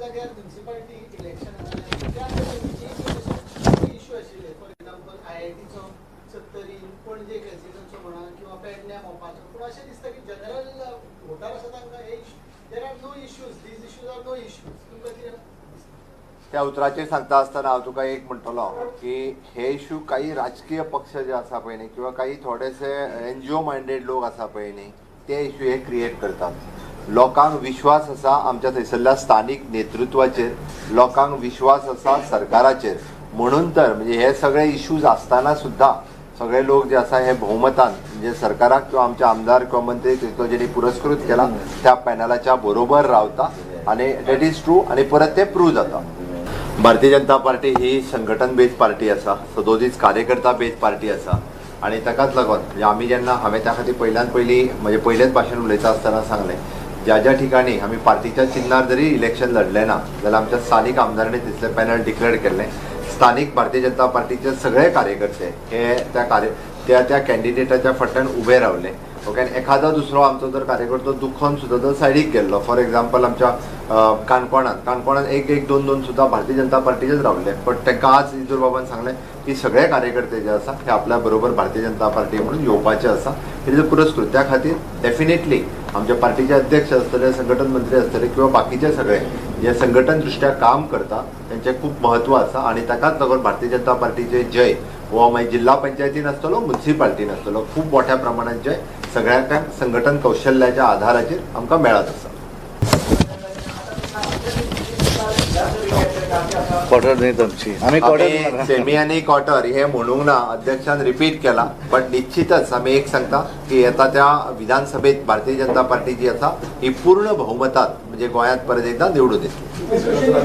जाग्यार municipality election जालें, त्या पयलींचे इश्यू आशिल्ले. फॉर एक्झाम्पल आयआयटीचो सत्तरीन, पणजे कॅसिनोचो म्हणा किंवा पेडण्या मोपाचो. पूण अशें दिसता की जनरल वोटर आसा तांकां हे there are no issues, these issues are no issues. तुमकां कितें दिसता? त्या उतराचेर सांगता आसतना हांव तुका एक म्हणटलो की हे इश्यू काही राजकीय पक्ष जे आसा पळय न्ही किंवा काही थोडेसे एनजीओ मायंडेड लोक आसा पळय न्ही, ते इश्यू हे क्रिएट करतात. लोकांक विश्वास आसा आमच्या थंयसरल्या स्थानीक नेतृत्वाचेर, लोकांक विश्वास आसा सरकाराचेर. म्हणून तर म्हणजे हे सगळे इश्यूज आसतना सुद्दां सगळे लोक जे आसा हे बहुमतान म्हणजे सरकाराक किंवा आमचे आमदार किंवा मंत्री तो जेणी पुरस्कृत केला त्या पॅनलाच्या बरोबर रावता आनी that is true आनी परत ते प्रूव जाता. भारतीय जनता पार्टी ही संघटन बेज पार्टी आसा, सदोदीच कार्यकर्ता बेज पार्टी आसा आनी ताकाच लागून म्हणजे आमी जेन्ना हांवें त्या खातीर पयल्यान पयलीं म्हणजे पयलेच भाशण उलयता आसतना सांगलें, ज्या ज्या ठिकाणी आमी पार्टीच्या चिन्हार जरी इलेक्शन लढलें ना जाल्यार आमच्या स्थानीक आमदारांनी तितलें पॅनल डिक्लेअर केल्लें. स्थानीक भारतीय जनता पार्टीचे सगळे कार्यकर्ते हे त्या त्या कॅन्डिडेटाच्या फाटल्यान उबे रावले. ओके, आनी एखादो दुसरो आमचो जर कार्यकर्तो दुखोन सुद्दां जर सायडीक गेल्लो, फॉर एग्जाम्पल आमच्या काणकोणान एक एक दोन दोन सुद्दां भारतीय जनता पार्टीचेच रावले, बट तांकां आज इजूर बाबान सांगलें की सगळे कार्यकर्ते जे आसा हे आपल्या बरोबर भारतीय जनता पार्टी म्हणून येवपाचे आसा. It is a पुरस्कृत. त्या खातीर डेफिनेटली आमच्या पार्टीचे अध्यक्ष आसतले, संघटन मंत्री आसतले किंवा बाकीचे सगळे जे संघटन दृष्ट्या काम करता तेंचें खूब म्हत्व आसा आनी ताकाच लागून भारतीय जनता पार्टीचे जय हो मागीर जिल्हा पंचायतीन आसतलो, मुन्सिपाल्टीन आसतलो, खूब मोठ्या प्रमाणात जय सगळ्यांक संघटन कौशल्याच्या आधाराचेर आमकां मेळत आसा. क्वॉर्टर न्ही तुमची, आमी क्वॉर्टर सेमी आनी क्वॉर्टर हे म्हणूंक ना, अध्यक्षान रिपीट केला, बट निश्चितच आमी एक सांगता की येता त्या विधानसभेत भारतीय जनता पार्टी जी आसा ही पूर्ण बहुमतात म्हणजे गोंयांत परत एकदा निवडून येतली.